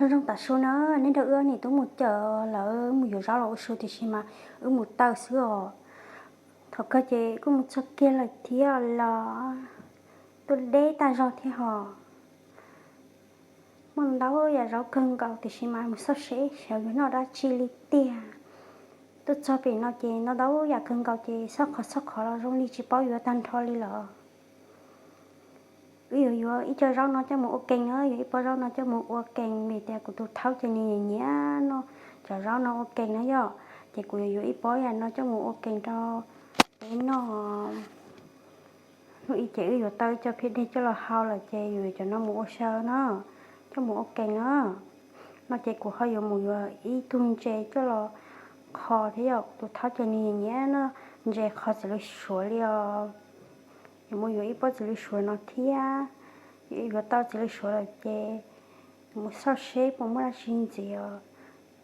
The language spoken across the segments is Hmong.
Zoo zoo tam su na, nej nrog wb niam tub mus cawm lawv mus yuav zaub los ua su tiam sis mas wb mus taw xwb os. Thaum kawg ces kuj mus txog kiag lawm thiab los, tuaj deb tag zog thiab hos. Muaj ntau yam zaub kawg nkaus tiam sis mas mus xauj seb xyov yuav noj dab tsi li tiag. Tuaj txog pem no ces ntau ntau yam kawg nkaus ces xauj qhov xauj qhov los zoo li tsis paub yuav tag nrho li los. Wb yuav yuav ib co zaub no coj mus ua ke na, yuav ib pob zaub no coj mus ua ke, vim tias kuv tus thaub ces nws nyiam nyiam noj cov zaub no ua ke na yom. Ces kuv yuav yuav ib pob yam no coj mus ua ke rau peb noj. Hnub ib ces wb yuav tau ib co phiab deg coj los hau lawm ces yuav yuav cov no mus ua xyaw na, coj mus ua ke na. No ces kuv ho yuav mus yuav ib tug ntses coj los kho thiab yom, kuv tus thaub ces nws nyiam noj ntses qhov txiv lws suav li os. Yuav mus yuav ib pob txiv lws suav no thiab. Yuav tau txiv lws suav lawm ces mus xauj seb puas muaj dab tsi ntxiv os.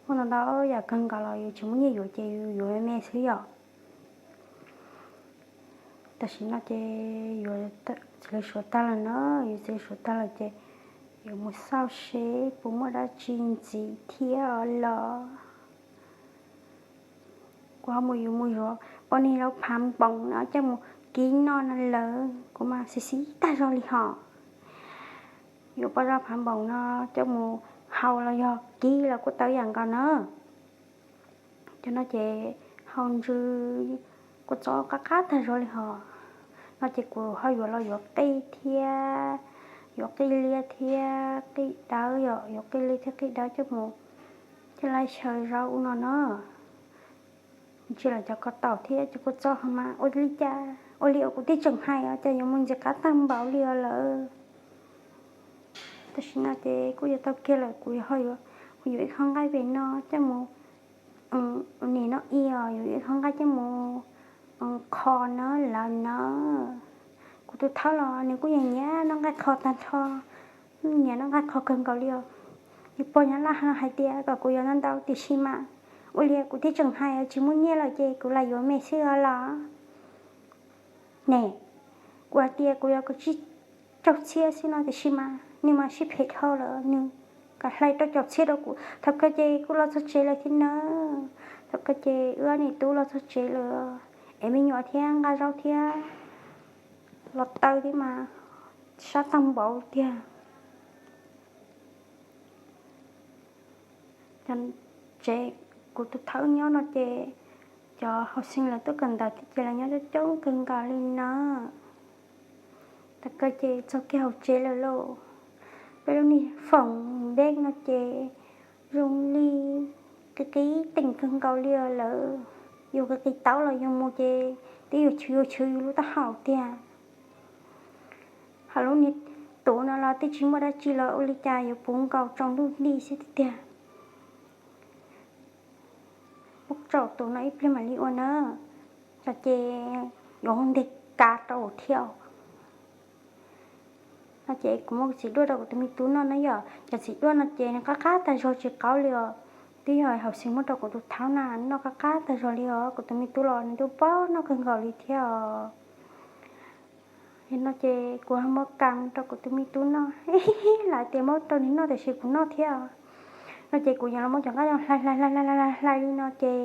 Muaj ntau ntau yam kawg nkaus los yus tsis muaj nyiaj yuav ces yus yuav me me xwb yom. Tam sim no ces yuav txiv lws suav tag lawm na, yuav txiv lws suav tag lawm ces yuav mus xauj seb puas muaj dab tsi ntxiv thiab los. Kuv ho mus yuav mus yuav pob niag zaub phav npoos no coj mus kib noj no lawm, kuv mas xis xis tag zog li hos. Yuav pob zaub phav npoos no coj mus hau los yog kib los kuj tau yam nkaus na. Cov no ces hau ntsws kuj txob qab qab tag zog li hos. No ces kuv ho yuav los yuav qij thiab, yuav qij liab thiab qij dawb yom, yuav qij liab thiab qij dawb coj mus coj lais xyaw zaub ub no na. Ntsia lawm cov ko taum thiab cov kua txob ho mas ua li cas, ua li uas kuv twb tseem hais os, cas yuav mus ntxiv qab tag npaum li os lawm. Tam sim no ces kuj yuav tau kiag lawm, kuv ho yuav, kuv yuav ib qho nqaij pem no coj mus, nim no i os, yuav ib qho nqaij coj mus kho na lawm na. Kuv tus thaub los nws kuj nyiam nyiam noj nqaij qho tag nrho, nyiam noj nqaij qho kawg nkaus li os. Nws pog nyob laj no hais tias kom kuv yuav ntau ntau tiam sis mas ua li kuv twb tseem hais tsis muaj nyiaj lawm ces kuv lam yuav me xwb os los. Ne, kuv hais tias kuv yuav kaum tsib caug txhiab xwb no tiam sis mas nws mas sib phem dhau lawm, nws kam hlais rau caum txhiab rau kuv. Thaum kawg ces kuj los txog tsev lawm thiab na. Thaum kawg ces wb niam tub los txog tsev lawm, es me nyuam thiab nqa zaub thiab los taw thiab mas sab tag npaum tiag. Cov tsev kuv tus thaub nyob no ces cov hauv xeev lawv tuaj kawm ntawv thiab ces lawv nyob coob coob kawg nkaus li na. Thaum kawg ces txog kiag hauv tsev lawm lauj. Peb lub niag foom dej no ces zoo li qis qis teem kawg nkaus li os lawm. Yus qis qis taub los yus mus ces twb yuav chwv yuav chwv yus lub taub hau tiag. Ho lub niag tuv no los twb tsis muaj dab tsi los ua li cas yuav puv nkaus tsaus ntuj nti xwb tiag tiag. Muab tsaus tus no ib pliag mam li ua na, tsam ces yuav nteg kav rau thiab. No ces kuv muab txiv duaj rau kuv tus me tub noj na yom, cov txiv duaj no ces nws qab qab tag zog tsis qaub li os. Twb yog hauv xeev muab rau kuv tus thaub na, noj qab qab tag zog li os, kuv tus me tub los nws twb paub noj kawg nkaus li thiab os. Yog no ces kuv ho muab kas rau kuv tus me tub noj, lawv tias muab rau nws noj tiam sis kuv noj thiab. No ces kuv yuav los muab cov nqaij no hlais hlais hlais hlais hlais li no ces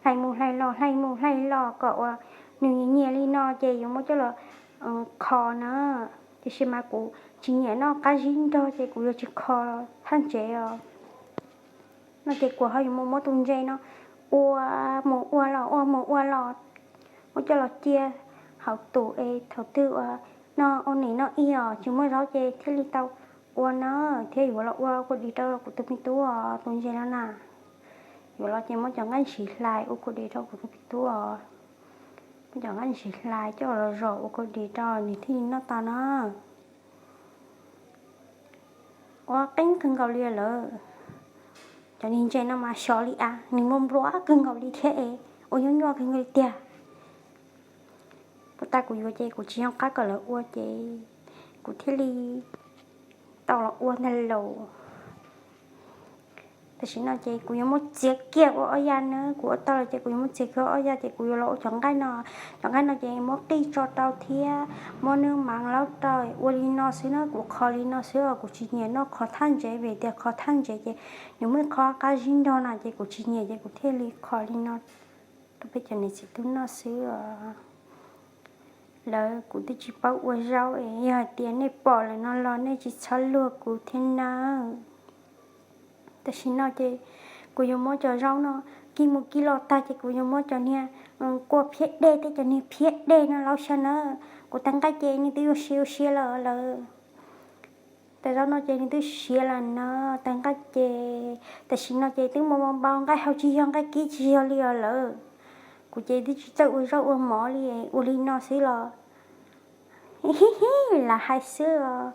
hlais mus hlais los hlais mus hlais los kom uas nws nyiam nyiam li no ces yuav muab coj los kho na. Tiam sis mas kuv tsis nyiam noj qab zib nrog ces kuv yuav tsis kho thaj ntsev os. No ces kuv ho yuav mus muab tus ntses no ua mus ua los ua mus ua los, muab coj los cia hauv tus es thaum twg uas noj ua nim no ib os tsis muaj zaub ces thiaj li tau ua na, thiab yuav los ua kua dis rau kuv tus me tub os, tus ntses no na. Yuav los ces muab cov nqaij ntsis hlais ua kua dis rau kuv tus me tub os. Muab cov nqaij ntsis hlais coj los zom ua kua dis rau nws thiaj li noj tau na. Ua qeeb kawg nkaus li lawm. Cov niag ntses no mas xyov li as, nws nplua nplua kawg nkaus li thiab es ua nyuaj nyuaj kawg nkaus li tiag. Puag ta kuv yuav ces kuv tsis nco qab kom lawv ua ces kuv thiaj li tau los ua ntag lauj. Tam sim no ces kuv yuav muab txiav kiag ua ob yam na, kuv ua tau lawm ces kuv yuav muab txiav kiag ua ob yam ces kuv yuav los ua cov nqaij no. Cov nqaij no ces muab qij tso rau thiab muab nws mas laub rau. Ua li no xwb na, kuv kho li no xwb os, kuv tsis nyiam noj qhov thaj ntsev vim tias qhov thaj ntsev ces nws muaj qhov qab zib nrog no ces kuv tsis nyiam ces kuv thiaj li kho li no rau peb cov niam txiv tub noj xwb os. Lawv, kuv twb tsis paub ua zaub es yog hais tias nej pom lawm no los nej tsis txhob luag kuv thiab nawb. Tam sim no ces kuv yuav muab cov zaub no kib mus kib los tag ces kuv yuav muab cov niag kua phiab dej thiab cov niag phiab dej no laub xyaw na. Kuv tais nqaij ces nws twb ua si ua si lawm lawv. Tais zaub no ces nws twb siav lawm na, tais nqaij ces tam sim no ces twb mus npau nqaij hau tsis yog nqaij kib tsis yog li os lawv. Kuv ces twb tsis txawj ua zaub ua mov li, ua li no xwb los hi hi, lam hais xwb os.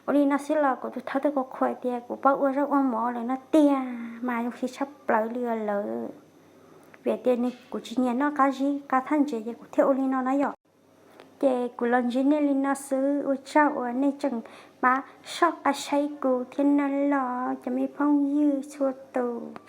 Ua li no xwb los kuv tus thawj twb qhuas qhuas tias kuv paub ua zaub ua mov lawm no tiag mas zoo siab tshaj plaws li os lawv. Vim tias nws, kuv tsis nyiam noj qab zib qab thaj ntsev ces kuv thiaj ua li no na yom. Ces kuv los ntsib nej li no xwb, ua tsaug uas nej tseem pab soj qab saib kuv thiab nawb los cov me phooj ywg txhua tus.